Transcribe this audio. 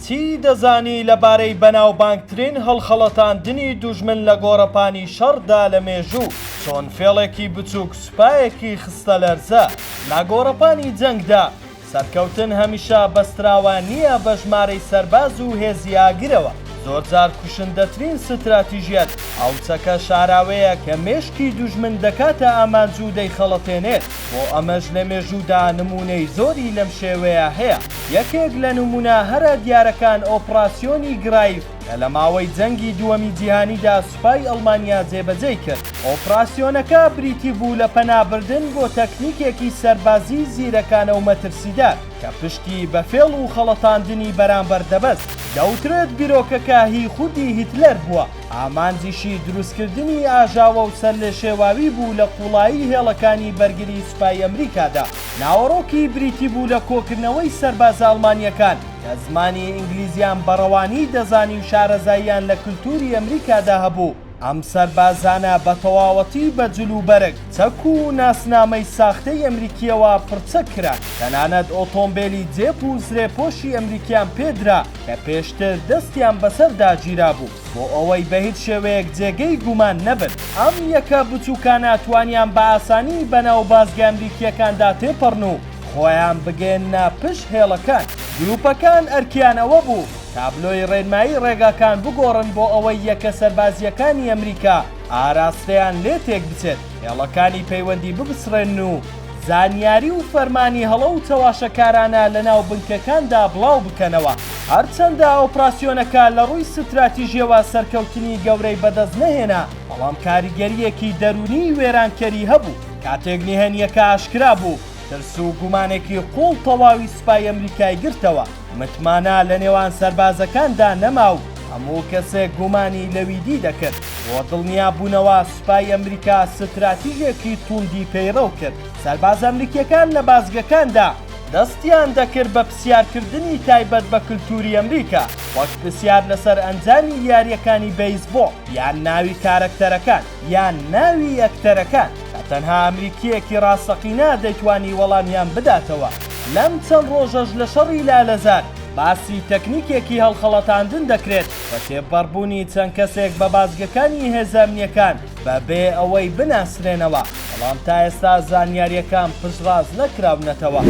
چی دەزانی لەبارەی بەناوبانگترین هەڵخەڵەتاندنی دوژمن لە گۆڕەپانی شەڕدا لە مێژوو، چۆن فێڵێکی بچووک سوپایەکی خستە لەرزە؟ لە گۆڕەپانی جەنگدا، سەرکەوتن هەمیشە بەستراوە نییە بە ژمارەی سەرباز و هێزی ئاگرەوە، زۆرجار کوشندەترین ستراتیژیەت ئەو چەکە شاراوەیە کە مێشکی دوژمن دەکاتە ئامانج و دەیخەڵەتێنێت، بۆ ئەمەش لە مێژوودا نموونەی زۆری لەم شێوەیە هەیە، یەکێک لە نموونە هەرە دیارەکان ئۆپڕاسیۆنی گرایف کە لە ماوەی جەنگی دووەمی جیهانیدا سوپای ئەڵمانیا جێبەجێی کرد. ئۆپڕاسیۆنەکە بریتی بوو لە پەنابردن بۆ تەکنیکێکی سەربازیی زیرەکانە و مەترسیدار کە پشتی بە فێڵ و خەڵەتاندنی بەرامبەر دەبەست. دەوترێت بیرۆکەکە هی خودی هیتلەر بووە، ئامانجیشی دروستکردنی ئاژاوە و سەرلێشێواوی بوو لە قووڵایی هێڵەکانی بەرگری سوپای ئەمریکادا. ناوەڕۆکی بریتی بوو لە کۆکردنەوەی سەربازە ئەڵمانییەکان کە زمانی ئینگلیزیان بە ڕەوانی دەزانی و شارەزاییان لە کلتوری ئەمریکادا هەبوو. ئەم سەربازانە بە تەواوەتی بە جل و بەرگ، چەک و ناسنامەی ساختەی ئەمریکییەوە پڕچەک کران، تەنانەت ئۆتۆمبێلی جێپ و زرێپۆشی ئەمریکیان پێدرا کە پێشتر دەستیان بەسەردا گیرابوو، بۆ ئەوەی بە هیچ شێوەیەک جێگەی گومان نەبن. ئەم یەکە بچووکانە توانیان بە ئاسانی بەناو بازگە ئەمریکییەکاندا تێپەڕن و خۆیان بگەیەننە پشت هێڵەکان. گرووپەکان ئەرکیان ئەوە بوو تابلۆی ڕێنمایی ڕێگاکان بگۆڕن بۆ ئەوەی یەکە سەربازییەکانی ئەمریکا ئاراستەیان لێ تێکبچێت، هێڵەکانی پەیوەندی بپچڕێنن و زانیاری و فەرمانی هەڵە و چەواشەکارانە لەناو بنکەکاندا بڵاو بکەنەوە. هەرچەندە ئۆپراسیۆنەکە لە ڕووی ستراتیژییەوە سەرکەوتنی گەورەی بەدەست نەهێنا، بەڵام کاریگەرییەکی دەروونیی وێرانکەری هەبوو. کاتێک نهێنییەکە ئاشکرا بوو، ترس و گومانێکی قووڵ تەواوی سوپای ئەمریکای گرتەوە. متمانە لە نێوان سەربازەکاندا نەما و هەموو کەسێک گومانی لەوی دی دەکرد. بۆ دڵنیابوونەوە، سوپای ئەمریکا ستراتیژێکی تووندی پەیڕەو کرد. سەربازە ئەمریکییەکان لە بازگەکاندا دەستیان دەکرد بە پرسیارکردنی تایبەت بە کلتوری ئەمریکا، وەک پرسیار لەسەر ئەنجامی یارییەکانی بەیسبۆڵ، یان ناوی کارەکتەرەکان، یان ناوی ئەکتەرەکان، کە تەنها ئەمریکییەکی ڕاستەقینە دەیتوانی وەڵامیان بداتەوە. لەم چەند ڕۆژەش لە شەڕی لالەزار باسی تەکنیکێکی هەڵخەڵەتاندن دەکرێت بە تێپەڕبوونی چەند کەسێک بە بازگەکانی هێزە ئەمنییەکان بەبێ ئەوەی بناسرێنەوە، بەڵام تا ئێستا زانیارییەکان پشتڕاست نەکراونەتەوە.